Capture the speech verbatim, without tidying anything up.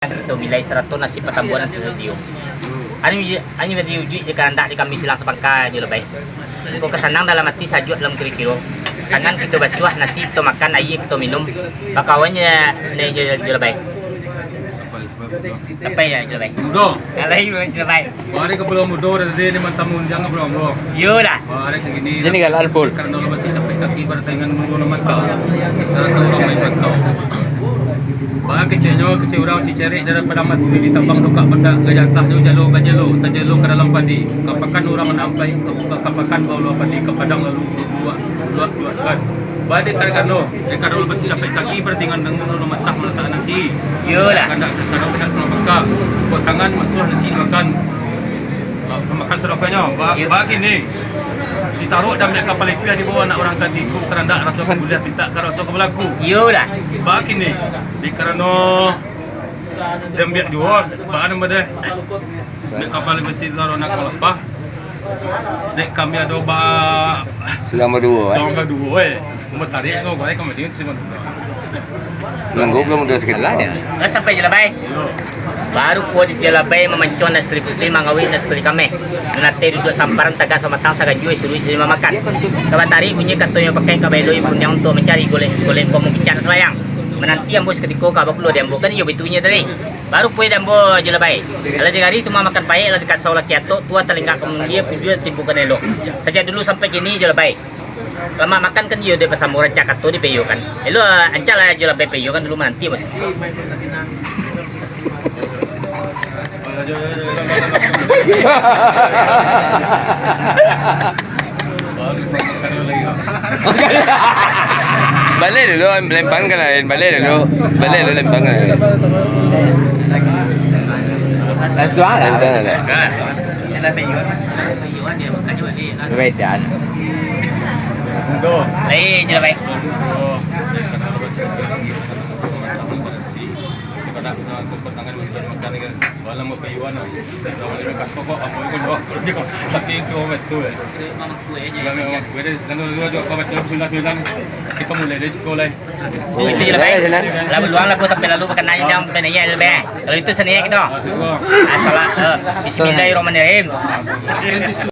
Kito bilai sarato nasi patambuahan tu sajo. Anyo, anyo jadi ujuik je kahandak di kami silang sapangka jo Labai. Ko kasanang dalam ati, sajuak dalam kiro-kiro. Tangan kito basuah, nasi kito makan, aia kito minum. Bakawan je nai jo, jo Labai. Sampai ya jo Labai. Mudo. Alai jo Labai. Bari kapalo mudo dari di mantamu undiang kapalo mudo. Iyolah. Bari kini. Ini galaan full. Karano lo masih capek kaki, bari tangan mudo lo mata. Cara tahu orang main mata. Bah keceknyo, kecek urang si cerek daripada mati ditabang dokak bedak, gajah tahnyo jalo ka jalo, tajalo ka dalam padi, kapakan urang nan ampai, kapakan bauluah padi, ka padang lalu luak, luak, luak, kan. Bah dek karano, dek karano masih capek kaki, pada tangan nang matah malatak nasi. Iyolah. Kandak, kandak, kandak, kandak, buat tangan masuah nasi makan. Makan sarapanyo, ba-, Iyo. Bagini. Si Taruk dan ambiak kapal ipiah dibawa anak urang ka tiku, karandak raso ka buliah, pintak ka raso ka balaku. Iyo dah. Bagini, di karano diambiak juo, baa namo deh. Ambiak kapal ipiah si Taruk nak ka lapah. Dek kami ado ba- Surang baduo, eh? Surang baduo, eh. Matarik ko, baik kami dengan si Manunggu. Nunggu belum udah sekitar. Lah sampai jo Labai. Baru pulo di Labai mamancuang nan sakali putih, mangawik nan sakali kameh. Nan ateh duduak samparan, tagak samatang, saganjua suruik sasuai mamakan. Ka batarik bunyi katonyo pakai, ka baelok bunyi untuak mancari, golek sagolek ko mambicak salayang. Mananti ambo sakutiko, ka bapulo di ambo, kan iyo bitunyo tadi. Baru pulo di ambo jo Labai. Alah di hari tu mamakan paek, lah dikasau laki atok, tuah talinggak ka mundia, pujua timpukan elok. Sajak dulu sampai kini jo Labai. Lamak makan kan iyo dek pasamburan cakato di peyo kan. Elok, ancak lah jo Labai peyo kan dulu mananti, Bos. Balik dulu, lempang ka lain. Balik dulu. Balik dulu, lempang ka lain. Langsung lah. Langsung lah. Beda. Lai je lah, Bai. Tapi itu betul, eh. Kita mulai dari sekolah, eh. Oh, itu je lah, Bai. Lah, baluang lah, tapi lalu bakana je, jangan sampai naiak je, Bai. Kalau itu saniaik kito. Asal, eh, bismillahirrahmanirrahim.